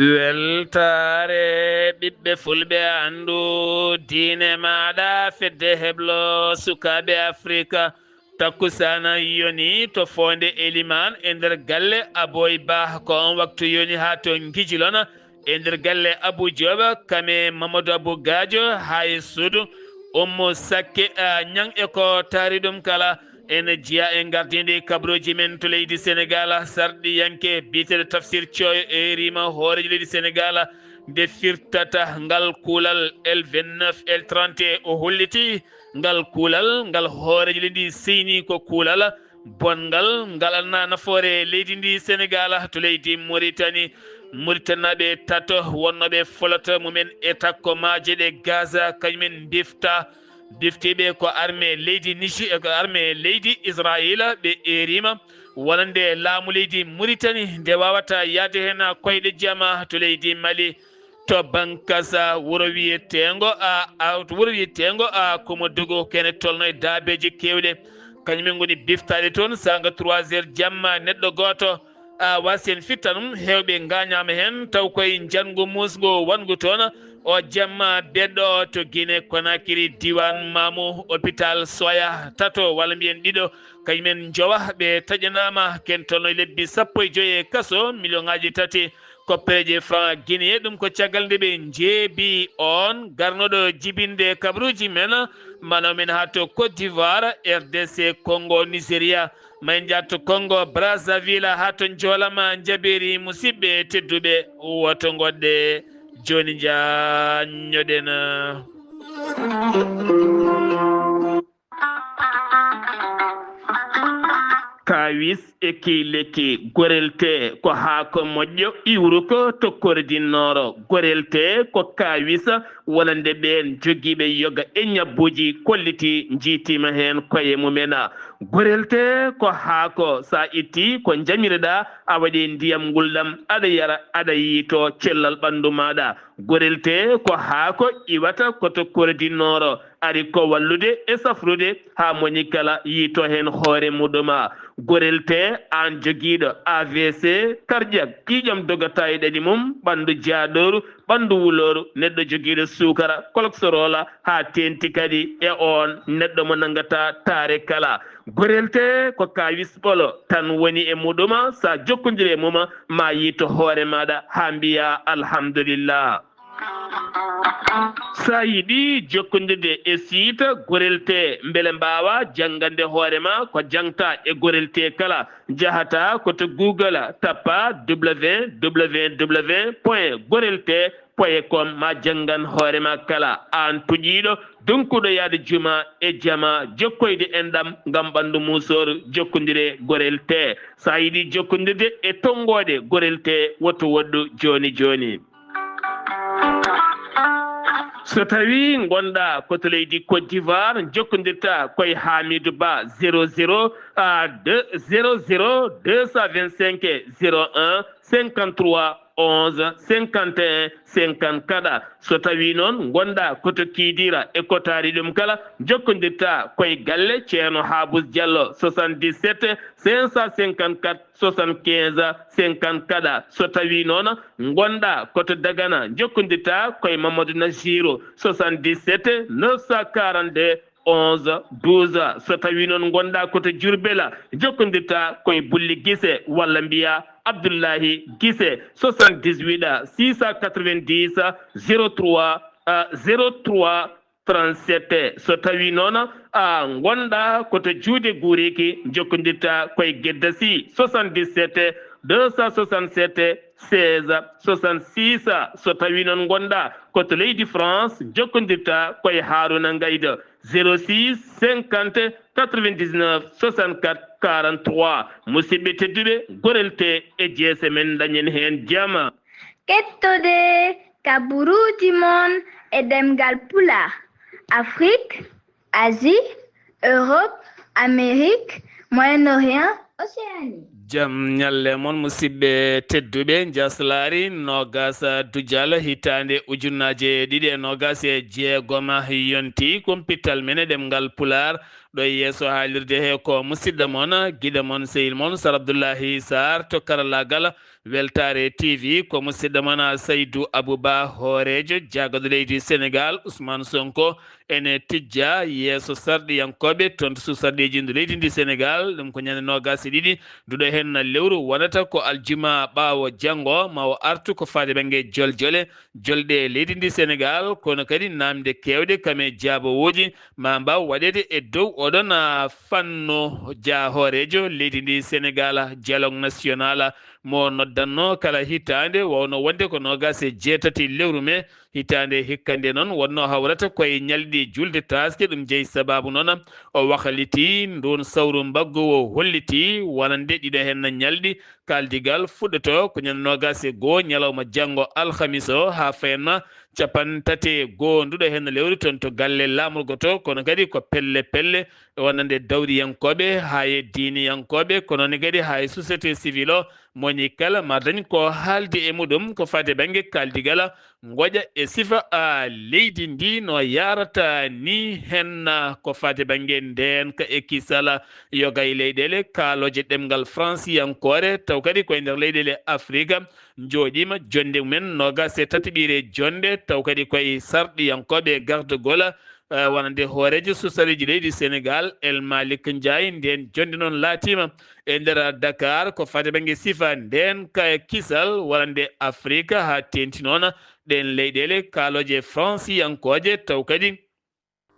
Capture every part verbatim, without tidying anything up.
Weltaare ɓiɓɓe fulɓe, anndu diine maaɗa, fedde heblo sukaaɓe Afrika. Takkusaana yoni to Foonde Elimaan e nder galle Aboy Bah. Ko on waktu yoni haa to Ngijilona e nder galle Abu Jooɓa, kame Mamadou Abou Gadio haa e suudu Ummu Sakke, a, Ñaŋ e ko taari ɗum kala. Ene jeyaa e ngardiindi kabaruuji men to leydi Senegaal, sarɗiyanke biyeteeɗo Tafsir Thioye e rima hooreejo leydi Senegaal nde firtata ngal kuulal L vingt-neuf, L trente et un. O holliti ngal kuulal, ngal hooreejo leydi seyni ko kuulal bonngal, ngal alaa nafoore leydi ndi Senegaal to leydi Mauritanie. Mauritanie naaɓe tato wonnooɓe folot mumen e takko maaje ɗe Gaza, kañumen mbifta. Biftiiɓe ko armée leydi Niger, ko armée leydi Israayiila, ɓe eerima wonande laamu leydi Mauritanie nde waawata yahde heen koyɗe jama to leydi Mali. To Bankasa, wuro wiyeteengo a, a, wuro wiyeteengo a Komodogo, kene tolno e daabeeji keewɗe. Kañumen ngoni biftaaɗe toon, saanga trois heures jamma, neɗɗo gooto, a, waasi heen firtanum, heewɓe ngaañaama heen, taw koye njanngu muusngu wonngu toon. O jamma beɗɗo to Guinée Conakry, diiwaan Mamou, hôpital Soya, tato walla mbiyen ɗiɗo, kañumen njowa, ɓe taƴanaama, ken tolno e lebbi sappo e joy e kaso, miliyoŋaaji tati. Koppereeje franc guinéen, ɗum ko caggal nde ɓe njeebi oon garnoɗo jibinde kabaruuji men, manaw men haa to Côte d'Ivoire, R D C Congo, Nigeria. Ma en njahat to Congo Brazzaville, haa to Njoolama Njabeeri. Musidɓe tedduɓe, woto ngoɗɗe, jooni njaanñoɗen. Kaawis e kiy lekki. Gorel tee ko haako moƴƴo iwruko to Kore di Nooro. Gorel tee ko kaawis wonande ɓeen jogiiɓe yoga e ñabbuuji kolliti, njiitiima heen koye mumen. Gorel tee ko haako, so a ittii ko njamireɗaa, a waɗi ndiyam ngulɗam, aɗa yara, aɗa yiito cellal ɓanndu maaɗa. Gorel tee ko haako iwata ko to Kore di Nooro, ari ko wallude e safrude haa moni kala yiito heen hoore muɗum. Gorel tee, aan jogiiɗo A V C cardiaque, ƴiiƴam dogata e ɗaɗi mum, ɓanndu jaaɗooru, ɓanndu wulooru, neɗɗo jogiiɗo suukara, cholestérol, haa teeŋti kadi e oon neɗɗo mo nanngataa taare kala. Gorel tee ko kaawis ɓolo tan woni e muɗum, so a jokkondirii e mum, ma yiito hoore maaɗa haa mbiyaa alhamdulillah. So a yiɗi jokkondirde e siita Gorel tee, mbele mbaawa janngande hoore ma ko jaŋta e Gorel tee kala, njahata ko to Google, tappa W W W point gorel tee point com, ma janngan hoore ma kala. Aan puƴiiɗo, donkuɗo yahde juma e jama, jokkoyde enɗam ngam ɓanndu muusooru, jokkondiree Gorel tee. So a yiɗi jokkondirde e tonngooɗe Gorel tee, woto woɗɗu jooni jooni. So tawii ngonɗaa ko to leydi Côte d'Ivoire, jokkondirta koye Hamidou Ba, zéro zéro, ah, deux, zéro zéro deux cent vingt-cinq zéro un cinquante-trois onze cinquante et un cinquante-quatre. So tawii noon ngonɗaa ko to Kidira e ko taari ɗum kala, jokkondirta koye galle Ceerno Habous Diallo, soixante-dix-sept cinq cent cinquante-quatre soixante-quinze cinquante-quatre. So tawii noon ngonɗaa ko to Dagana, jokkondirta koye Mamadou Nassirou, soixante-dix-sept neuf cent quarante-deux onze douze. So tawii noon ngonɗaa ko to Diourbel, jokkondirta koye Bulli Gise walla mbiyaa Abdullahi Gise, soixante-dix-huit six cent quatre-vingt-dix zéro trois, ah, zéro trois trente-sept. So tawii noon a ngonɗaa ko to Juude Guuriki, jokkondirta koye Gedda Sy, soixante-dix-sept deux cent soixante-sept seize soixante-six. So tawii noon ngonɗaa ko to leydi France, jokkondirta koye Haaruna Ngaydo, zéro six cinquante quatre-vingt-dix-neuf soixante-quatre quarante-trois. Musidɓe tedduɓe, Gorel tee e jeese men, dañen heen jama. Kettode kabaruuji mon e ɗemngal Pulaar, Afrique, Asie, Europe, Amérique, Moyen-Orient, Océanie. Jam ñalle mon, musidɓe tedduɓe. Njaslaari noogas Dujal, hitaande ujunnaaje ɗiɗi e noogas e jeegom yonti. Kumpital men e ɗemngal Pulaar, ɗo e yeeso haalirde he ko musidɗo mon, giɗo mon, sehil mon, Sar Abdullahi Sarr to karallaagal Weltaare T V. Ko musidɗo mon Saydu Abuba, hooreejo jaagorɗe leydi Senegaal, Usmaan Sonko, ene tijja yeeso sarɗiyankooɓe toon to suudu sarɗiiji ndu leydi ndi Senegaal. Ɗum ko ñande noogas e ɗiɗi nduɗo heen lewru, wonata ko aljuma ɓaawo janngo, ma o artu ko faade bannge joljole, jolɗe leydi ndi Senegaal, kono kadi naamnde keewɗe kam e jaabawooji ma mbaaw waɗeede e dow oɗon, ah, fannu. Ja hooreejo leydi ndi Senegaal, dialogue national mo noddanno kala hitaande, wawno wonde ko noogas e jeetati lewru mee, hitaande hikka nde noon wonno hawrata koye ñalɗi julde taaske. Ɗum jeyi sabaabu noon o wakliti ndun sawru mbaggu, o holliti wonande ɗiɗo heen ñalɗi. Kaaldigal fuɗɗoto ko ñande noogas e goo, ñalawma janngo alhamis o, haa fayanma capanɗe tati e goo nduɗo heen lewru toon to galle laamorgo to, kono kadi ko pelle pelle wonande dawriyankooɓe, haa e diiniyankooɓe, kono ne kadi haa e société civile o, moni kala ma dañ ko haalde e muɗum ko faade bannge kaaldigal ngoƴa e sifa, a, leydi ndi no yaarata ni, heen ko faade bannge ndeenka e kisal. Yoga e leyɗeele kaalooje ɗemngal fransiyankoore, taw kadi koye nder leyɗeele Afrika, njooɗiima jonnde mumen noogas e tataɓiire jonnde, taw kadi koye sarɗiyankooɓe gardagol, eh, wonande hooreejo suudu sarɗiiji leydi Senegaal, El Malick Ndiaye. Ndeen jonnde noon laatiima e nder Dakar ko faade bannge sifa ndeenka e kisal wonande Afrika, haa teeŋti noon ɗeen leyɗeele kaalooje fransiyankooje, taw kadi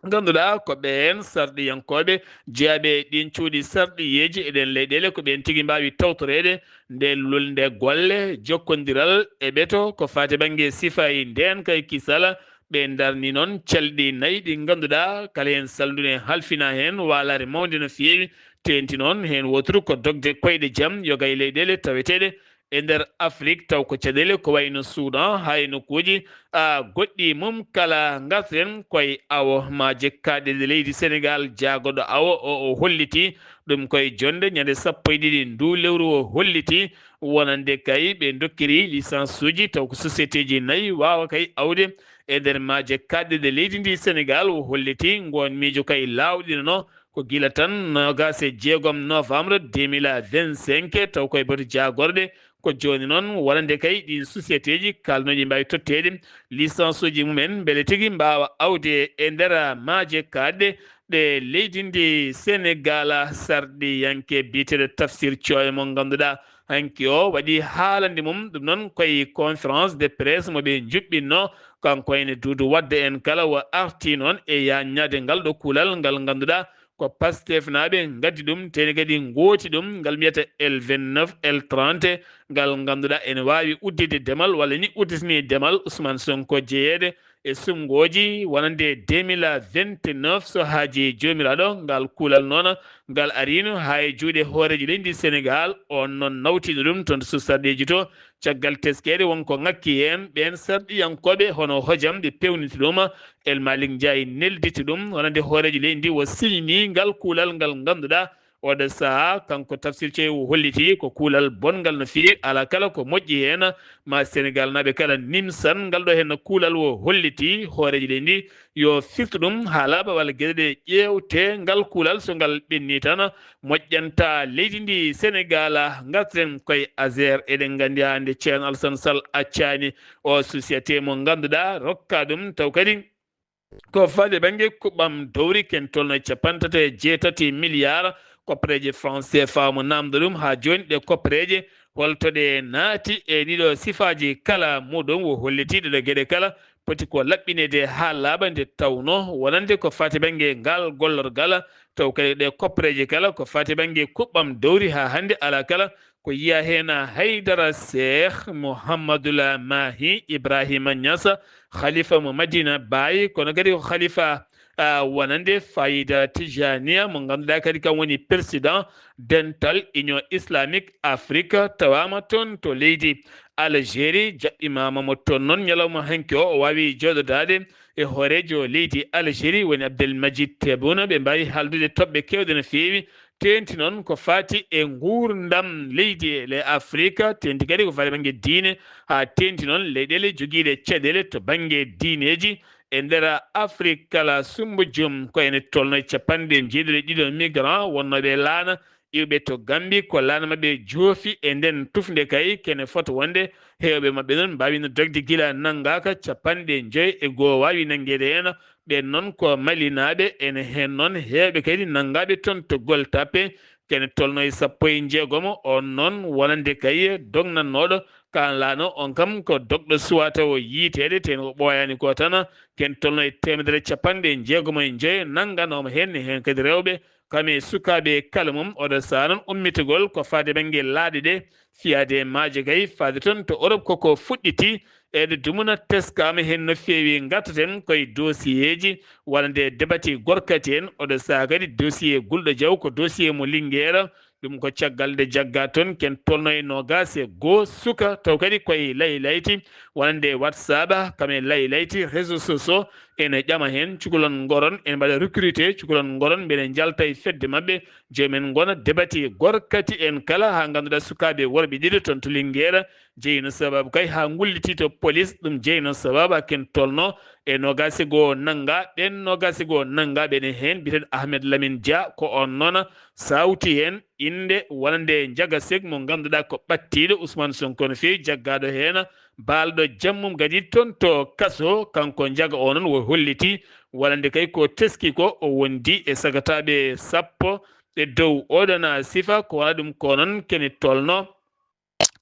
ngannduɗaa ko ɓeen sarɗiyankooɓe jeyaaɓe e ɗiin cuuɗi sarɗiyeeji e ɗeen leyɗeele, ko ɓeen tigi mbaawi tawtoreede ndeen lulnde golle jokkondiral e ɓeto ko faade bannge sifa e ndeenka e kisal. Ɓe ndarni noon calɗi nayi ɗi ngannduɗaa kala heen salndu ne halfina heen waalaare mawnde no feewi. Teeŋti noon heen wooturu ko dogde koyɗe jam yoga e leyɗeele taweteeɗe e nder Afrik, taw ko caɗeele ko wayno Suudan, haa e nokkuuji, a, goɗɗi mum kala. Ngarten koye awo maaje kaaɗɗe leydi Senegaal, jaagorɗo awo o, o holliti ɗum koye jonnde ñande sappo e ɗiɗi ndu lewru, o holliti wonande kay ɓe dokkiri licence uji taw ko société ji nayi waawa kay awde e nder maaje kaaɗɗe leydi ndi Senegaal. O holliti ngoon miijo kay laawɗinano ko gila tan noogas e jeegom novembre deux mille vingt-cinq, taw koye batu jaagorɗe. Ko jooni noon wonande kay ɗiin société ji kaalnooji mbaawi totteede licence uji mumen mbele tigi mbaawa awde e nder maaje kaaɗɗe ɗe leydi ndi Senegaal. Sarɗiyanke biyeteeɗo Tafsir Coy mo ngannduɗaa hanki o waɗi haalande mum ɗum noon koye conférence de presse mo ɓe njuɓɓinno, kanko ene Duudu Wadde en kala o arti noon e yaññaade ngal ɗo kuulal ngal ngannduɗaa ko Pastef naaɓe ngaddi ɗum, teni kadi ngooti ɗum, ngal mbiyata L vingt-neuf, L trente, ngal ngannduɗaa ene waawi uddide demal walla ni udditini demal Ousmane Sonko jeyeede e suɓngooji wonande deux mille vingt-neuf, so haaji Joomiraaɗo. Ngal kuulal noon ngal ariino haa e juuɗe hooreejo leydi Senegaal, oon noon nawtiino ɗum toon to suudu sarɗiiji to. Caggal teskeede won ko ŋakki heen, ɓeen sarɗiyankooɓe hono hojam ɓe peewniti ɗum, El Malick Ndiaye nelditi ɗum, wonande hooreejo leydi ndi o siñinii ngal kuulal ngal ngannduɗaa oɗo sahaa, kanko Tafsir Coy o holliti ko kuulal bonngal no feewi, alaa kala ko moƴƴi heen. Ma Senegaal naaɓe kala nimsan ngal ɗo heen kuulal o holliti hooreejo leydi ndi yo firtu ɗum haa laaɓa walla geɗe ɗe ƴeewte ngal kuulal, so ngal ɓenni tan moƴƴanta leydi ndi Senegaal. Ngarten koye Azer, eɗen nganndi hannde Ceerno Alassane Sall accaani o société mo ngannduɗaa rokka ɗum, taw kadi ko faade bannge kuɓɓam dowri ken tolno e capanɗe tati e jeetati milliard koppereeje franc C F A mo naamndo ɗum haa jooni. Ɗe koppereeje holto ɗe naati e ɗiɗo sifaaji kala muɗum? O holliti ɗe ɗo geɗe kala poti ko laɓɓineede haa laaɓa, nde tawno wonande ko faati bannge ngal gollorgal, taw kadi ɗe koppereeje kala ko faati bannge kuɓɓam dowri haa hannde alaa kala ko yiya heen haydara. Cheikh Mouhamadoul Mahi Ibrahima Niass, khalifa mo Madina Baye, kono kadi ko khalifa wonande Fayida Tijaniya, mo ngannduɗaa kadi kam woni président dental Union Islamique Afrique, tawaama toon to leydi Algérie. Jaɓɓimaama mo toon noon ñalawma hanki o, o waawi jooɗodaade e hooreejo leydi Algérie, woni Abdel Majid Tebboune. Ɓe mbaawi haaldude toɓɓe keewɗe no feewi, teeŋti noon ko faati e nguurndam leydi e Afrique, teeŋti kadi ko faati bannge diine, haa teeŋti noon leyɗeele jogiiɗe caɗeele to bannge diineeji e nder Afrique kala sumbujum. Ko ene tolno e capanɗe njeeɗiɗo e ɗiɗo migrant wonnooɓe laana iwɓe to Gambie, ko laana maɓɓe joofi e nden tufnde. Kay kene foto wonde heewɓe maɓɓe noon mbaawino dogde gila nanngaaka, capanɗe njoy e goo waawi nanngeede heen. Ɓeen noon ko Malinaaɓe, ene heen noon heewɓe kadi nanngaaɓe toon to Gueule Tapée, kene tolno e sappo e njeegomo. On noon wonande kay dognannooɗo kaan laana on kam ko dogɗo suwaa tawo yiiteede, teen o ɓooyaani ko tan, ken tolno e teemedere e capanɗe njeegomo e njoy nannganooma heen, ne heen kadi rewɓe, kam e sukaaɓe kala mum. Oɗo sahaa noon ummitagol ko faade bannge laaɗe ɗe, fiyaade e maaje kay, faade toon to Europe koko fuɗɗiti, eɗe dumuna teskaama heen no feewi. Ngartaten koye dossier ji, walla nde debati gorkati en, oɗo sahaa kadi dossier Gulɗo Jaw ko dossier mo Linguère, ɗum ko caggal nde jagga toon, ken tolno e noogaas e goo suka, taw kadi koye laylayti, walla nde WhatsApp, kam e laylayti, réseaux sociaux, ene ƴama heen, cukalon ngoron, ene mbaɗa recruté, cukalon ngoron, mbeɗe njalta e fedde maɓɓe, joomum en ngona debati gorkati en kala, haa ngannduɗaa sukaaɓe worɓe ɗiɗo toon to Linguère, jeyi no sababu kay haa ngulliti to police, ɗum jeyi no sababu haa ken tolno e noogaas e goo nannga, ɓeen noogaas e goo nannga ɓe ne heen, biyeteeɗo Ahmed Lamine Dia, ko on noon sawti heen innde wonande Njaga Sek mo ngannduɗaa ko ɓattiiɗo Ousmane Sonko no feewi, jaggaaɗo heen baalɗo jammum gadi toon to kaso, kanko Njaga o noon wo holliti wonande kay ko teski ko o wondi e sagataaɓe sappo e dow oɗona sifa, ko wona ɗum ko noon kene tolno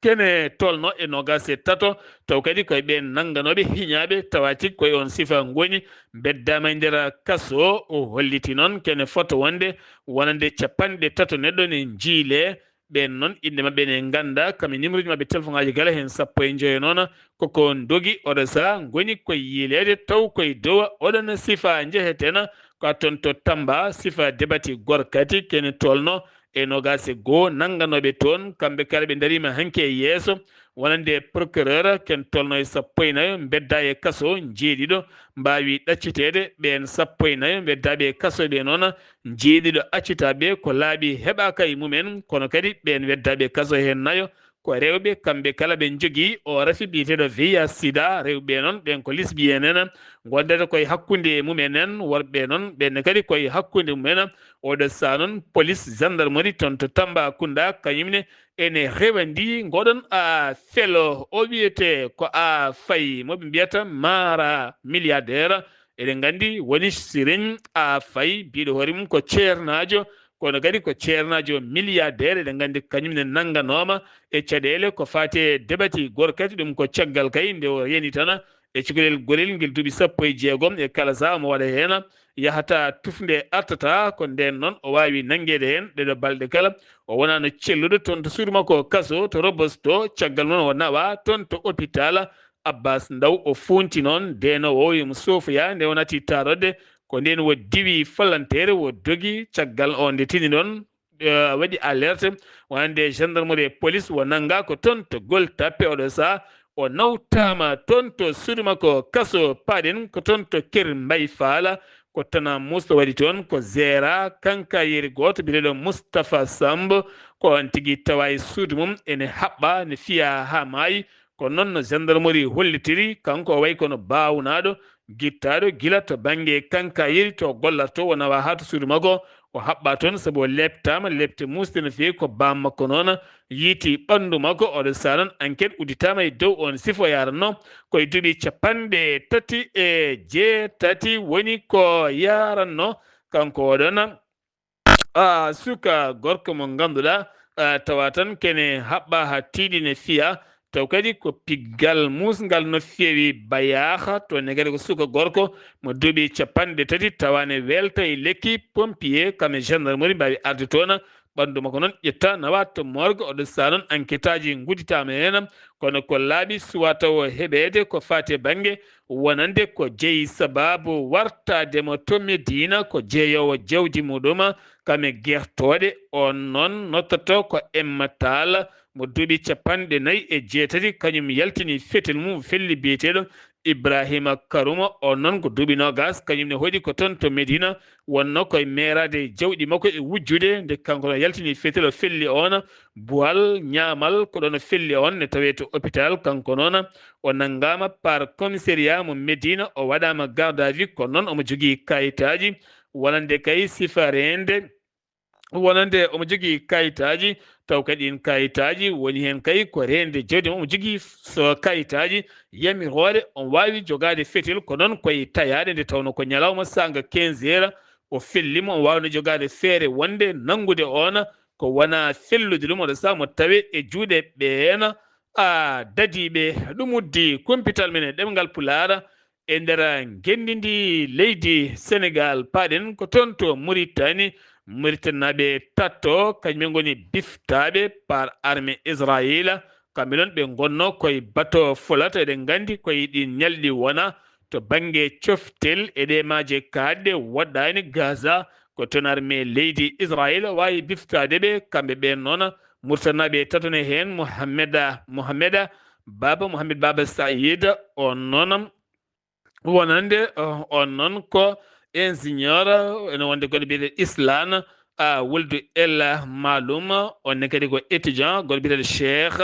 kene tolno e noogaas e tato, taw kadi koye ɓeen nannganooɓe hiñaaɓe, tawa tigi koye on sifa ngoni, mbeddaama e nder kaso. O holliti noon kene foto wonde wonande capanɗe tato neɗɗo ne njiilee, ɓeen noon innde maɓɓe ne nganndaa, kam e numéro ji maɓɓe téléphone ŋaaji kala heen sappo e njoyo noon, koko ndogi, oɗo sahaa ngoni koye yiileede, taw koye dow oɗona sifa njehetena, ko a toon to Tamba, sifa debati gorkati, kene tolno e noogaas e goo nannganooɓe toon, kamɓe kala ɓe ndariima hanki e yeeso, wonande procureur, ken tolno e sappo e nayo, mbedda e kaso, njeeɗiɗo mbaawi ɗacciteede, ɓeen sappo e nayo mbeddaaɓe e kaso ɓe noon, njeeɗiɗo accitaaɓe ko laaɓi heɓaaka e mumen, kono kadi ɓeen weddaaɓe kaso heen nayo, ko rewɓe, kamɓe kala ɓe njogii o rafi biyeteeɗo V I H sida. Rewɓe noon, ɓeen ko lesbiennes en, ngondata koye hakkunde mumen en. Worɓe noon, ɓeen kadi koye hakkunde mumen en. Oɗo sahaa noon, police, gendarmerie toon to Tambacounda, kañum ne ene rewandi ngoɗon a felo. O wiyetee ko a fay, mo ɓe mbiyata Mara milliardaire. Eɗen nganndi woni Siriñ a fay, biiɗo hoore mum ko ceernaajo, kono kadi ko ceernaajo milliardaire, eɗen nganndi kañum ne nannganooma e caɗeele ko faati e debati gorkati, ɗum ko caggal kay nde o yani tan e cukalel gorel ngel duuɓi sappo e jeegom, e kala sahaa omo waɗa heen, yahata tufnde artata, ko ndeen noon o waawi nanngeede heen ɗeɗo balɗe kala. O wonaano celluɗo toon to suudu makko kaso to Rebus to, caggal noon o nawa toon to hôpital Abbas Ndaw, o fuunti noon deenoowo o, yo mo soofoya, nde o nati taarode, ko ndeen o diwi falanteere, o dogi, caggal o nde tini ɗoon, eh, waɗi alerte, wonande gendarmerie e police, o nanngaa ko toon to Gueule Tapée. Oɗo sahaa o nawtaama toon to suudu makko kaso, paaɗen ko toon to Kër Mbaye Fall, ko tana muusto waɗi toon, ko jeera kankayeeri gooto biyeteeɗo Moustapha Samb, ko oon tigi tawa e suudu mum ene haɓɓa, ne fiya haa maayi. Kono noon no gendarmerie hollitiri, kanko o wayi kono baawnaaɗo, gittaaɗo gila to bannge kankayeeri to o gollata to, o nawa haa to suudu makko, o haɓɓa toon sabu o leeptaama leepte muusɗe no feewi. Ko baam makko noon yiiti ɓanndu makko. Oɗo sahaa noon, enquête udditaama e dow oon sifo yaranno ko e duuɓi capanɗe tati e jeetati woni ko yaranno, kanko oɗon, a, suka gorko mo ngannduɗaa, a, tawa tan kene haɓɓa haa tiiɗi ne fiya, taw kadi ko piggal muusngal no feewi bayaaha, to ne kadi ko suka gorko mo duuɓi capanɗe tati tawa ne welta e lekki. Pompier kam e gendarmerie mbaawi arde toon, Ɓanndu makko noon ƴetta nawa to morgue, oɗo saha noon enquêtaaji ngudditaama heen, kono ko laaɓi suwaa tawo heɓeede ko faati e bannge wonande ko jeyi sabaabu wartaade mo to Medina ko jeeyoowo jawdi muɗum kam e gertooɗe. On noon nottoto ko Emma Tall mo duuɓi capanɗe nayi e jeetati, kañum yaltini fetel mum felli biyeteeɗo Ibrahima Karuma. On noon ko duuɓi noogas, kañum ne hoɗi ko toon to Medina, wonno koye meeraade jawɗi makko e wujjude nde kanko no yaltini fetel o felli on buwal ñaamal ko ɗoon o felli on ne tawee to hôpital. Kanko noon o nanngaama par commissariat mo Medina, o waɗaama garde à vue, kono noon omo jogii kayitaaji wonande kay sifa reende wonande omo jogii kayitaaji, taw kadi ɗiin kayitaaji woni heen kay ko reende jawdi mo omo jogii so kayitaaji yamiroore omo waawi jogaade fetel, ko noon koye tayaade nde tawnoo ko ñalawma saanga quinze heures o fellimo, omo waawno jogaade feere wonde nanngude oon ko wonaa fellude ɗum, oɗo saha mo tawe e juuɗe ɓeen a dadiiɓe. Ɗum uddi kumpital men e ɗemngal Pulaar e nder ngenndi ndi leydi Senegaal. Paaɗen ko toon to Muritani, Muritanaaɓe tato, kañum en ngoni biftaaɓe par armée Israayiila. Kamɓe noon ɓe ngonno koye bato folat, eɗen nganndi koye ɗi ñalɗi wona to bannge coftel e ɗe maaje kaaɗɗe woɗɗaani Gaza. Ko toon armée leydi Israayiila waawi biftaade ɓe, kamɓe ɓeen noon Muritanaaɓe tato ne heen Mohammeda, Mohammeda Baba, Mohamed Baba Saïd, on noon wonande, uh, on noon ko ingénieur, ene wonde goɗɗo biyeteeɗo Islaan, a Wuldu Ella Maalum, on ne kadi ko étudiant, goɗɗo biyeteeɗo Cheikh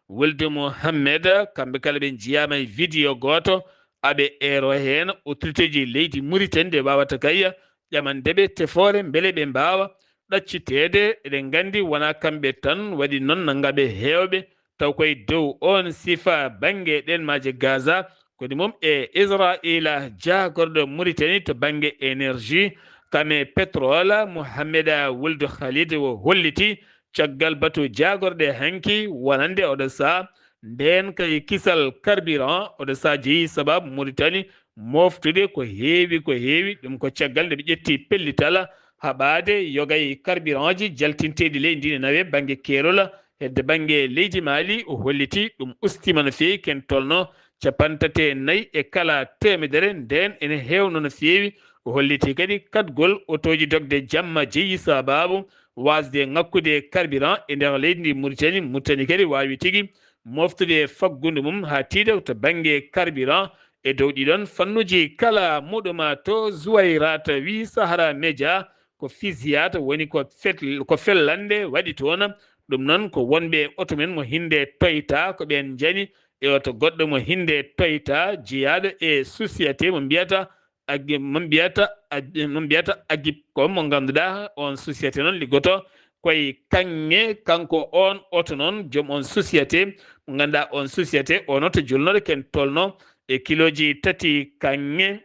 Wuldu Mohammed, kamɓe kala ɓe njiyaama e vidéo gooto, aɓe eero heen autorité ji leydi Mauritanie nde waawata kay ƴamande ɓe tefoore mbele ɓe mbaawa ɗacciteede. Eɗen nganndi wonaa kamɓe tan waɗi noon, nanngaɓe heewɓe taw koye dow oon sifa bannge ɗeen maaje Gaza, koni mum e Israayiila jaagorɗo Mauritanie to bannge énergie, kame pétrole, Mohamed Wuld Khalid o holliti caggal batu jaagorɗe hanki wonande oɗo saha ndeen kay kisal carburant oɗo saha jeyi sababu Mauritanie moftude ko heewi, ko heewi. Ɗum ko caggal nde ɓe ƴetti pellital haɓaade yogay carburant ji jaltinteeɗi leydi ndi ne nawe bannge keerol. Hedde bannge leydi Mali, o holliti ɗum ustiima no feewi, ken tolno capanɗe tati e nayi e kala teemedere. Ndeen ene heewno no feewi. O holliti kadi kaɗgol otooji dogde jamma jeyi sababu waasde ŋakkude carburant e nder leydi ndi Mauritanie. Mauritanie kadi waawi tigi moftude faggundu mum haa tiiɗa to bannge carburant e dow ɗiɗon fannuji kala muɗuma. To Zuwayrata wi Sahara Media ko fusillade woni ko fet-, ko fellande waɗi toon. Ɗum noon ko wonɓe oto men mo hinnde Toyota, ko ɓeen njani e oto goɗɗo mo hinnde Toyota jeyaaɗo e société mo mbiyata Agi-, mo mbiyata Agi-, mo mbiyata Agip, ko mo ngannduɗaa oon société noon liggoto koye kaŋŋe. Kanko oon oto noon, joom oon société, mo ngannduɗaa oon société, oon oto julnoɗo ken tolno e kilooji tati kaŋŋe.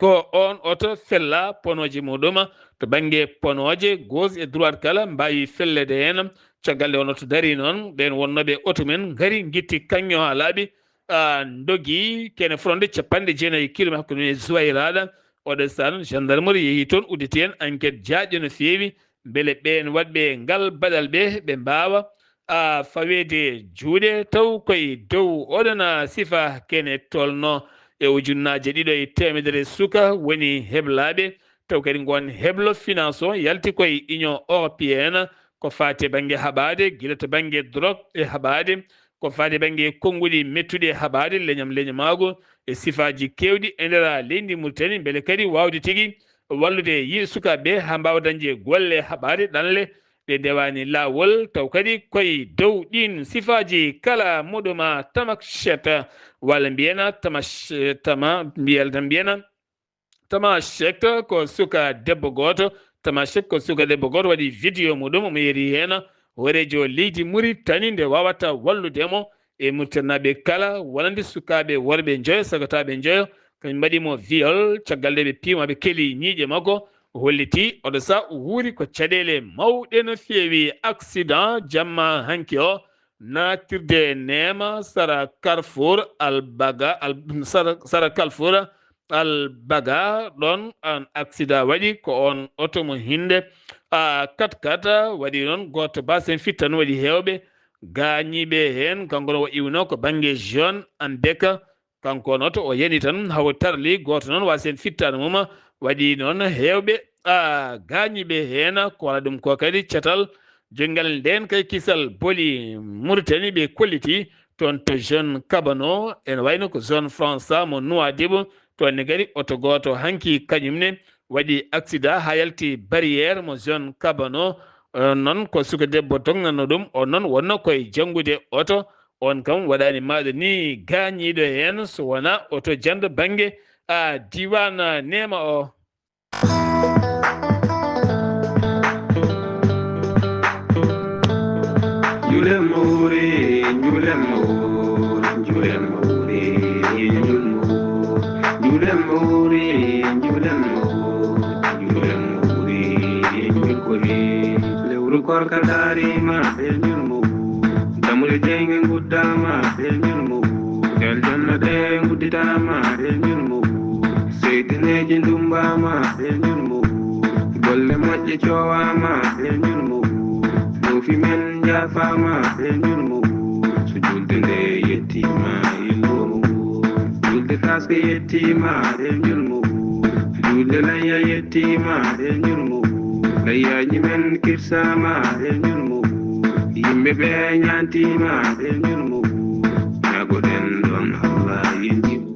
Ko oon oto fella ponooje muɗum to bannge ponooje, gauche e droite kala mbaawi fellede heen. Caggal nde oon oto darii noon, ɓeen wonnooɓe oto men ngari ngitti kaŋŋe o haa laaɓi, ah, ndogi kene fronde capanɗe jeenayi kilometre hakkunde men e Zuwayraɗa. Oɗo saha noon, gendarmerie yehi toon, udditi heen enquête jaajɗo no feewi, mbele ɓeen waɗɓe ngal baɗal ɓe, ɓe mbaawa, ah, faweede juuɗe. Taw koye dow oɗon, ah, sifa kene tolno e ujunnaaje ɗiɗo e teemedere suka woni heblaaɓe. Taw kadi ngoon heblo finance o yalti koye Union Européenne, ko faati e bannge haɓaade, gila to bannge drogue e haɓaade, ko faati e bannge konnguɗi mettuɗi e haɓaade, leñam leñamaagu e sifaaji keewɗi e nder leydi Mauritanie, mbele kadi waawde tigi wallude yi-, sukaaɓe ɓe haa mbaawa dañde golle haɓaade ɗanle ɗe ndewaani laawol. Taw kadi koye dow ɗiin sifaaji kala muɗuma Tamakchet, walla mbiyana Tamac-, Tama-, mbiyal tan mbiyana Tamashek ko suka debbo gooto. Tamashek ko suka debbo gooto waɗi vidéo muɗum, omo yerii heen hooreejo leydi Mauritanie nde waawata wallude mo e Mauritanie naaɓe kala, wonande sukaaɓe worɓe njoyo, sagotaaɓe njoyo, kañum mbaɗi mo viol. Caggal nde ɓe piima, ɓe keli ñiiƴe makko, o holliti oɗo saha o wuuri ko caɗeele mawɗe no feewi. Accident jamma hanki o, naatirde Neema sara Carrefour Albaga, Al-, sara, sara Carrefour Albaga, ɗon an aksida waɗi, ko on oto mo hinde, a, kat kat waɗi noon, gooto basen fittan waɗi heewɓe gaañiiɓe heen. Kanko no o iwno ko bannge Jeune Andeka, kanko on oto o yani tan hawo tarli, gooto noon wasen fittaano mum waɗi noon heewɓe, a, gaañiiɓe heen. Ko wala ɗum ko kadi catal joñngal ndeen kay kisal boli Mauritanie ɓe kolliti toon to Jeune Kabano, ene wayno ko zone franc mo Nouadhibou, toon ne kadi oto gooto hanki kañum ne waɗi aksida haa yalti barrière mo Jeune Kabano. On noon ko suka debbo dognanno ɗum, on noon wonno koye janngude oto, on kam waɗaani maaɗo ni gaañiiɗo heen so wonaa oto janndo bannge, a, diiwaan Neema o. Njulen mawre, njulen mawre, njulen mawre, njulen mawre, njulen mawre, njulen mawre, njulen mawre, njulen kore. Lewru korka darima e njurmo. Dammuɗe jeyge nguddama e njurmo. Aljanna ɗe ngudditama e njurmo. Seytaneeji ndumbama e njurmo. Golle moƴƴe coowama e njurmo. Moofi men njaafama e njurmo. So julde nde yettima e njurmo. Julde taske yettima e njurmo. Julde layya yettima e njurmo. Layyaaji men kirsama e njurmo. Yimɓe ɓe ñaantima e njurmo. Ñaagoɗen ɗon Allah yinjimo.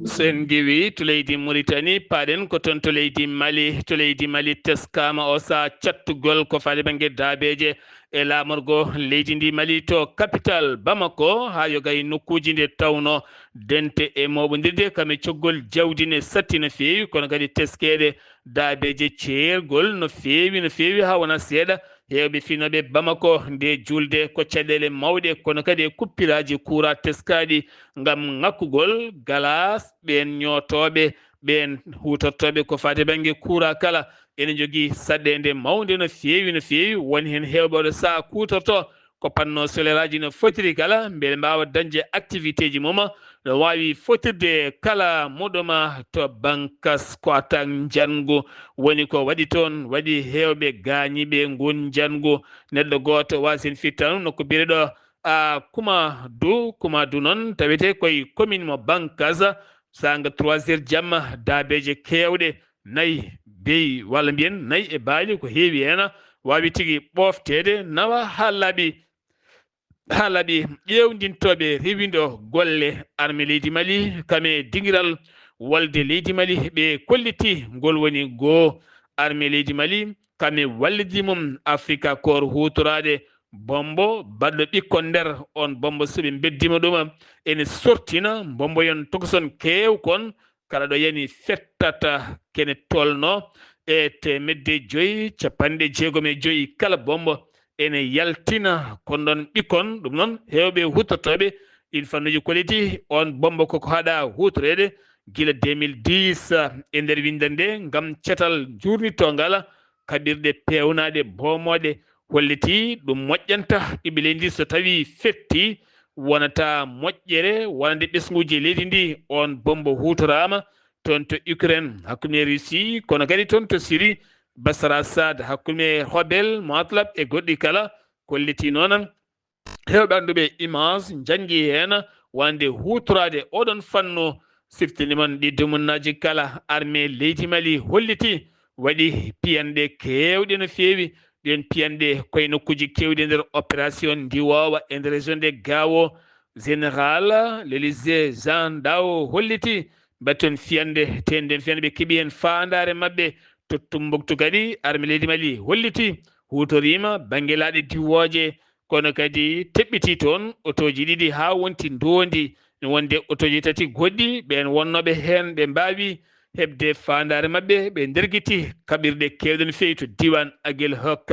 So en ngiwi to leydi Mauritanie, paaɗen ko toon to leydi Mali. To leydi Mali teskaama o sahaa cattugol ko faati bannge daabeeje e laamorgo leydi ndi Mali to capital Bamako, haa yoga e nokkuuji nde tawno dente e mooɓondirde kam e coggol jawdi ne satti no feewi, kono kadi teskeede daabeeje ceergol no feewi, no feewi haa wona seeɗa. Heewɓe finooɓe Bamako nde julde ko caɗeele mawɗe, kono kadi e kuppiraaji kuuraa teskaaɗi ngam ŋakkugol galaas ɓeen ñootooɓe, ɓeen huutortooɓe ko faati bannge kuuraa kala. Ene njogii saɗeende mawnde no feewi, no feewi. Won heen heewɓe oɗo sahaa kuutortoo ko panneau solaire aji no fotiri kala, mbele mbaawa dañde activité ji mum, no waawi fotirde kala muɗuma to Bankas. Ko attaque njanngu woni ko waɗi toon, waɗi heewɓe gaañiiɓe nguun njanngu. Neɗɗo gooto wasin fittan nokku biyeteeɗo, a, Kumadu, Kumadu noon tawetee koye commune mo Bankas, saanga trois heures jamma, daabeeje keewɗe, nayi, beyi, walla mbiyen nayi e baali, ko heewi heen, waawi tigi ɓoofteede, nawa haa laaɓi, haa laaɓi. Ƴeewndintooɓe rewindo golle armée leydi Mali, kam e dingiral wolde leydi Mali, ɓe kolliti ngol woni goo armée leydi Mali, kam e wallidi mum Afrika Koor huutoraade bombo baɗɗo ɓikkon nder. On bombo so ɓe mbeddima ɗum, ene sortina bombo yon tokoson keewkon, kala ɗo yani fettata kene tolno e teemedde joyi capanɗe jeegom e joyi kala bombo ene yaltina kon ɗon ɓikkon. Ɗum noon, heewɓe huutortooɓe ɗin fannuuji kolliti on bombo koko haɗa huutoreede gila deux mille dix e nder winndere nde ngam catal njuurnittoongal kaɓirɗe peewnaaɗe boomooɗe, holliti ɗum moƴƴanta ɓiɓɓe leydi ndi so tawii fetti wonata moƴƴere wonande ɓesnguuji leydi ndi. On bombo huutoraama toon to Ukraine hakkunde Russie, kono kadi toon to Syrie, Bashar Assad hakkunde Hobel Matlab e goɗɗi kala, kolliti noon heewɓe annduɓe image njanngi heen wonande huutoraade oɗon fannu. Siftini mon ɗi dumunnaaji kala, armée leydi Mali holliti waɗi piyanɗe keewɗe no feewi. Ɗeen piyanɗe koye nokkuuji keewɗi e nder opération Ndiwoowa e nder région de Gao. Général Lélysée Jean Ndao holliti mbaɗi toon fiyande, te nden fiyande ɓe keɓi heen faandaare maɓɓe. To Tumbuktu kadi, armée leydi Mali holliti huutoriima bannge laaɗe diwooje, kono kadi teɓɓiti toon otooji ɗiɗi haa wonti ndoondi, wonde otooji tati goɗɗi ɓeen wonnooɓe heen ɓe mbaawi heɓde faandaare maɓɓe, ɓe ndergiti kaɓirɗe keewɗe no feewi to diiwaan Aguelhok.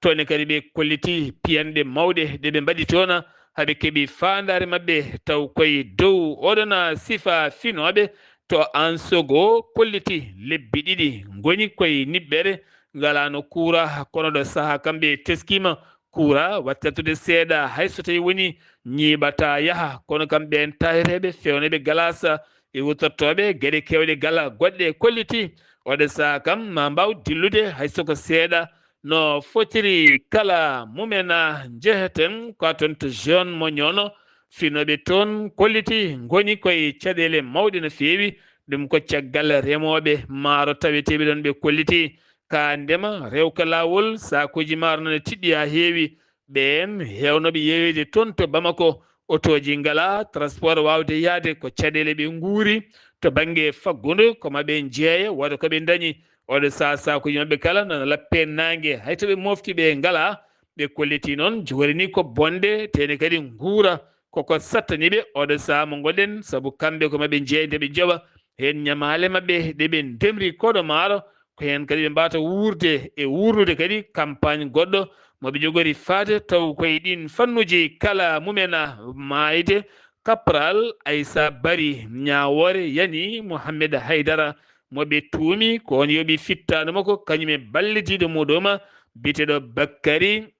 Toon ne kadi ɓe kolliti piyanɗe mawɗe ɗe ɓe mbaɗi toon, haa ɓe keɓi faandaare maɓɓe, taw koye dow oɗon sifa finooɓe to Ansogo kolliti lebbi ɗiɗi ngoni koye niɓɓere, ngalaano kuuraa, kono ɗo sahaa kam ɓe teskiima kuuraa, waɗi sattude seeɗa, hay so tawii woni ñiiɓataa yaha, kono kam ɓeen tahereeɓe feewneeɓe galaasa e wuttortooɓe geɗe keewɗe gala goɗɗe kolliti. Oɗo sahaa kam ma mbaaw dillude hay soko seeɗa no fotiri kala mumen. Njeheten ko toon to zone mo Ñoono, finooɓe toon kolliti ngoni koye caɗeele mawɗe no feewi. Ɗum ko caggal remooɓe maaro taweteeɓe ɗoon ɓe kolliti. Ka ndema rewka laawol, sakuuji maaro nana tiɗɗi haa heewi. Ɓeen heewnooɓe yeeyoyde toon to Bamako, otooji ngalaa, transport waawde yahde, ko caɗeele ɓe nguuri. To bannge faggudu, ko maɓɓe njeeya wooda ko ɓe ndañi. Oɗo sahaa sakuuji maɓɓe kala nana lappe naange, hay to ɓe mofti ɓe ngalaa. Ɓe kolliti noon, jogori ni ko bonde, tene kadi nguura koko sattani ɓe oɗo sahaa mo ngonɗen, sabu kamɓe ko maɓɓe njeeya nde ɓe njoɓa heen ñamaale maɓɓe ɗe ɓe ndemri koɗo maaro. Ko heen kadi ɓe mbaawata wuurde e wuurnude kadi campagne goɗɗo mo ɓe njogori faade, taw koye ɗiin fannuuji kala mumen a maayde. Kapral Aysa Bari, ñaawoore yani Mohamed Haydara, mo ɓe tuumi ko on yoɓi fittaandu makko, kañum e ballitiiɗo muuɗum, biyeteeɗo Bakary,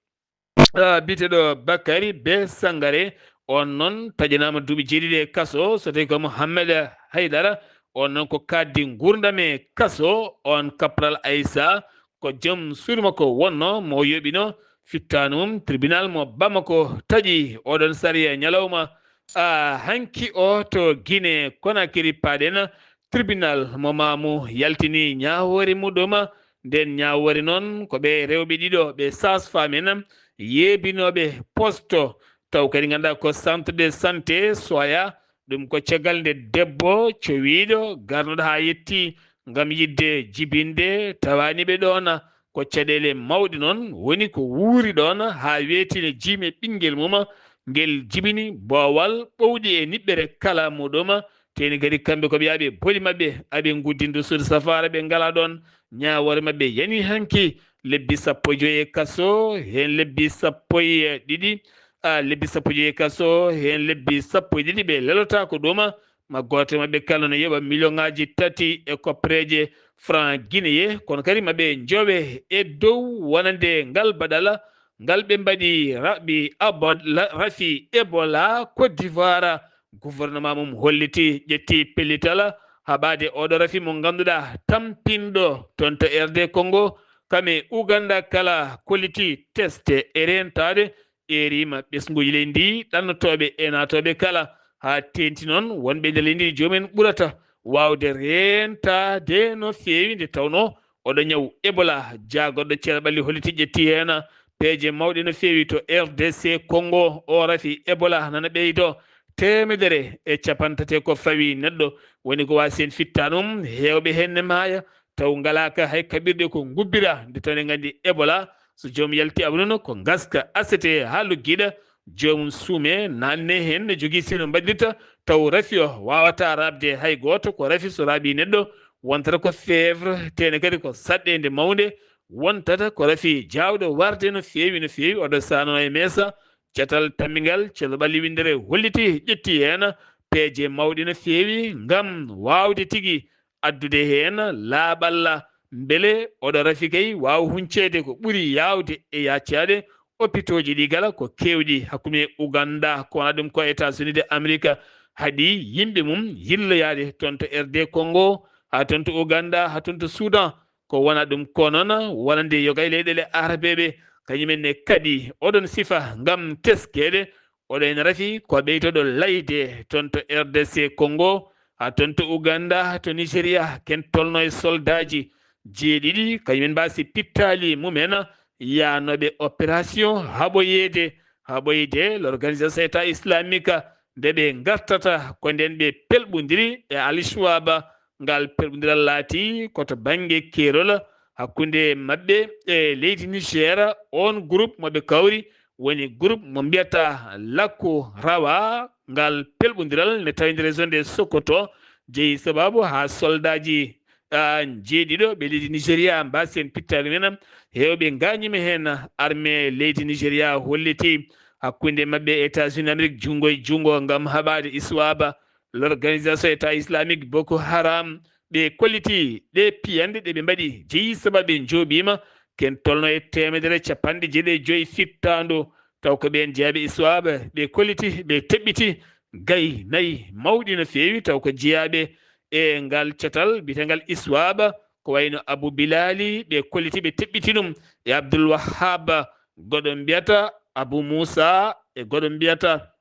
ah, biyeteeɗo Bakary Be Sangare. On noon taƴanaama duuɓi jeeɗiɗi e kaso, so tawii ko Mohamed Haydara, on noon ko kaaɗdi nguurndam e kaso. On Kapral Aysa, ko joom suudu makko wonnoo, mo yoɓino fittaandu mum. Tribunal mo Bamako taƴi oɗon sariya ñalawma, ah, hanki o to Guinée Conakry paaɗen. Tribunal mo Maamu yaltini ñaawoore muuɗum. Nden ñaawoore noon ko ɓe rewɓe ɗiɗo, ɓe sage-femme en, yeebinooɓe poste, taw kadi ngannduɗaa ko centre de santé Soya. Ɗum ko caggal nde debbo cowiiɗo garnuɗo haa yetti ngam yiɗde jibinde, tawaani ɓe ɗoon. Ko caɗeele mawɗe noon woni ko wuuri ɗoon haa weetini jiimi ɓinngel mum, ngel jibini boowal ɓowɗi e niɓɓere kala muuɗum. Teeni kadi kamɓe ko ɓe yaaɓe boli maɓɓe, aɓe nguddindu suudu safaara, ɓe ngalaa ɗoon. Ñaawoore maɓɓe yani hanki lebbi sappo e joy e kaso, heen lebbi sappo e ɗiɗi, a, lebbi sappo e joy e kaso, heen lebbi sappo e ɗiɗi ɓe lelotaako ɗuma. Ma gooto e maɓɓe kala no yoɓa miliyoŋaaji tati e koppereeje franc guinéen, kono kadi ma ɓe njowe e dow wonande ngal baɗala ngal ɓe mbaɗi Rabi Abod La-, Rafi Ebola Côte d'Ivoire. Gouvernement mum holliti, ƴetti pellital haɓaade oɗo rafi mo ngannduɗaa tampinɗo toon to R D Congo, kam e Uganda kala kolliti teste e reentaade, eerima ɓesnguuji leydi ndi, ɗannotooɓe e naatooɓe kala, haa teenti noon wonɓe nder leydi ndi joomum en ɓurata waawde reentaade no feewi, nde tawnoo oɗo ñaw Ebola, jaagorɗo Ceerno Ɓalli holliti, ƴetti heen peeje mawɗe no feewi to R D C Congo. O rafi Ebola nana ɓeydoo, teemedere e capanɗe tati ko fawi neɗɗo, woni ko waasi heen fittaandu mum, heewɓe heen ne maaya, taw ngalaaka hay kaɓirɗe ko ngubbira, nde tawnoo nganndi Ebola, so joom yalti awa noon ko ngaska asete haa luggiɗa, joomum suume, naanne heen, ne jogii sino mbaɗirta, taw rafi o waawataa raɓde hay gooto, ko rafi so raaɓii neɗɗo, wontata ko fièvre, teene kadi ko saɗɗeende mawnde, wontata ko rafi jaawɗo warde no feewi, no feewi. Oɗo sahaa noon e meesa, catal tammingal, Ceerno Ɓalli Winndere holliti, ƴetti heen peeje mawɗe no feewi ngam waawde tigi addude heen laaɓal, mbele oɗo rafi kay waawa hunceede ko ɓuri yaawde e yaacaade. Opitooji ɗi kala ko keewɗi hakkunde Uganda, ko wona ɗum ko États-Unis de Amérique, haɗi yimɓe mum yilloyaade toon to R D Congo, haa toon to Uganda, haa toon to Soudan. Ko wona ɗum ko noon wonande yoga e leyɗeele Arabeeɓe, kañum en ne kaɗi oɗon sifa ngam teskeede. Oɗo ene rafi ko ɓeytoɗo layde toon to R D C Congo, haa toon to Uganda, to Nigeria, ken tolno e soldaaji jeeɗiɗi, kañum en mbaasi pittaali mumen, yaanooɓe opération haɓoyeede, haɓoyde l'organisation État islamique, nde ɓe ngartata ko nden ɓe pelɓondiri e Al Shabab. Ngal pelɓondiral laati ko to bannge keerol hakkunde maɓɓe e leydi Niger. On groupe mo ɓe kawri woni groupe mo mbiyata Lakurawa. Ngal pelɓondiral ne tawi nder région de Sokoto, jeyi sababu haa soldaaji, ah, jeeɗiɗo ɓe leydi Nigeria mbaasi heen pittaali mumen. Heewɓe ngaañiima heen. Armée leydi Nigeria holliti hakkunde maɓɓe e États-Unis Amérique junngo e junngo ngam haɓaade ISWAP, l'organisation État islamique Boko Haram. Ɓe kolliti ɗe piyanɗe ɗe ɓe mbaɗi jeyi sababu ɓe njooɓiima ken tolno e teemedere capanɗe jeeɗiɗi e joy fittaandu. Taw ko ɓeen jeyaaɓe ISWAP ɓe kolliti, ɓe teɓɓiti gay nayi mawɗi no feewi, taw ko jeyaaɓe e ngal catal biyetengal Iswaaba, ko wayno Abu Bilali, ɓe kolliti ɓe teɓɓiti ɗum, e Abdul Wahab, goɗo mbiyata Abu Musa, e goɗo mbiyata,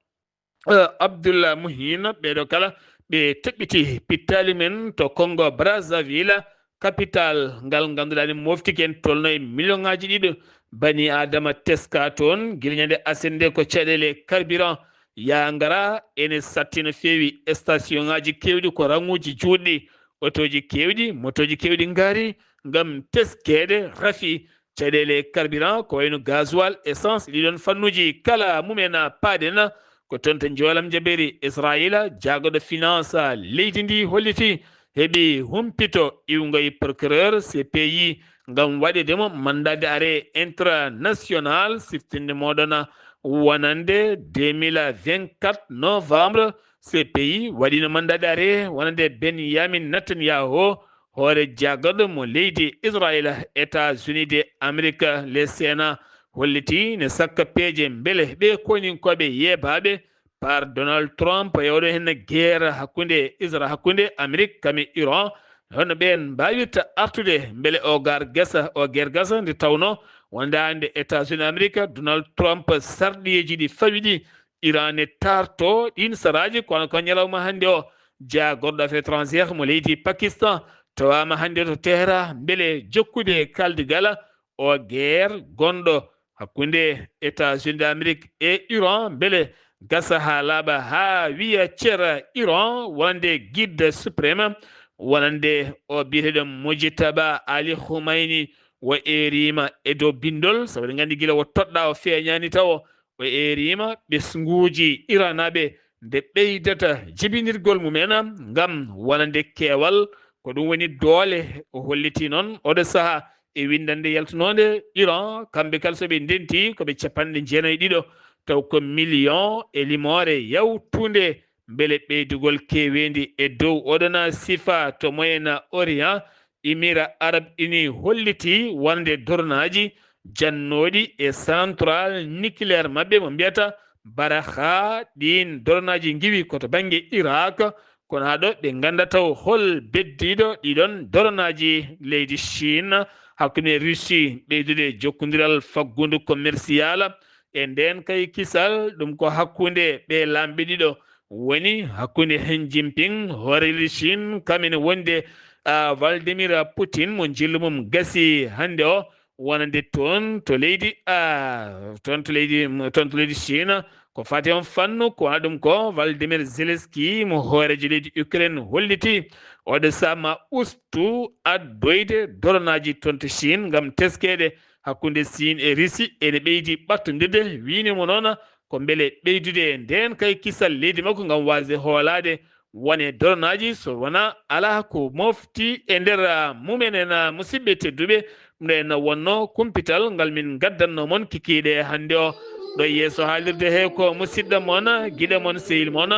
eh, Abdullah Muhin, ɓeeɗo kala ɓe teɓɓiti pittaali men to Congo Brazzaville, capital ngal ngannduɗaa ne moftike en tolno e million ŋaaji ɗiɗo bani Adama teska toon, gila ñande aset nde ko caɗeele carburant yaa ngara ene satti no feewi. Station ŋaaji keewɗi ko raŋuuji juutɗi, otooji keewɗi, motooji keewɗi ngaari ngam teskeede rafi caɗeele carburant, ko wayno gasoil, essence, ɗiɗon fannuuji kala mumen paaɗen ko toon to Njoolam Jabeeri Israayiila. Jaagorɗo finance leydi ndi holliti heɓi humpito iwgol procureur C P I ngam waɗeede mo mandat d'arrêt international, siftinde mooɗon wonande deux mille vingt-quatre novembre, C P I waɗino mandat d'arrêt wonande Benyamin Netanyahu, hoore jaagorɗo mo leydi Israayiila, États-Unis de Amérique, le Sénat holliti ne sakka peeje mbele ɓe koninkooɓe yeebaaɓe par Donald Trump e oɗo henna guerre hakkunde Isra-, hakkunde Amérique kam e Iran. Hono ɓeen mbaawirta artude mbele o gar gasa, o ger gasa, nde tawno wonande hannde États-Unis Amérique, Donald Trump sarɗiyeeji ɗi fawi ɗi Iran e taarto ɗiin saraaji, kono ko ñalawma hannde o, jaagorɗo affaires étrangères mo leydi Pakistan tawaama hannde to Tehran mbele jokkude e kaldigal o guerre gonɗo hakkunde États-Unis d'Amérique e Iran, mbele gasa haa laaɓa haa wiya cera Iran wonande guide suprême, wonande o biyeteeɗo Mojtaba Ali Khomeini, o eeriima e dow binndol, sabu eɗen nganndi gila o toɗɗaa o feeñaani tawo, o eeriima ɓesnguuji Iranaaɓe nde ɓeydata jibinirgol mumen ngam wonande keewal. Ko ɗum woni doole, o holliti noon oɗo sahaa e winndannde yaltunoonde Iran, kamɓe kala so ɓe ndenti ko ɓe capanɗe jeenayi e ɗiɗo, taw ko million e limoore yawtunde mbele ɓeydugol keeweendi e dow oɗona sifa to Moyen Orient. Émirats Arabes Unis holliti wonde dornaaji jannooɗi e central nucléaire maɓɓe mo mbiyata Barakha, ɗiin dornaaji ngiwi ko to bannge Irak, kono haa ɗo ɓe ngannda taw hol beddiiɗo ɗiɗon dornaaji leydi Chine hakkunde Russie ɓeydude jokkondiral faggundu commercial. E ndeen kay kisal, ɗum ko hakkunde ɓe laamɓe ɗiɗo woni hakkunde Xi Jinping, hoore leydi Chine, kam ene wonde, ah, Vladimir Putin mo njillu mum gasi hannde o wonande toon to leydi, ah, toon to leydi, toon to leydi Chine. Ko fati on fannu, ko wona ɗum ko Vladimir Zelensky mo hooreejo leydi Ukraine holliti oɗo saama ustu addoyde dornaaji toon to Chine ngam teskeede hakkunde Chine e Russie ene ɓeydi ɓattondirde, wiini mo noon ko mbele ɓeydude ndeen kay kisal leydi makko ngam waasde hoolaade wone dornaaji, so wonaa alaa ko mofti e nder, ah, mumen en, ah, musidɓe tedduɓe. Ɗum ɗo en wonno kumpital ngal min ngaddanno mon kikiiɗe hannde o. Ɗo yeeso haalirde he ko musidɗo mon, giɗo mon, sehil mon,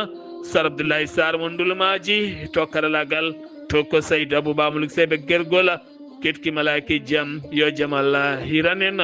Sar Abdoulaye Sarr mon Ndulmaaji, to karalagal, to ko Saydou Abou Ba Muluk Sebe Gergola, ketki malaaki jam, yo jam Allah hiran en.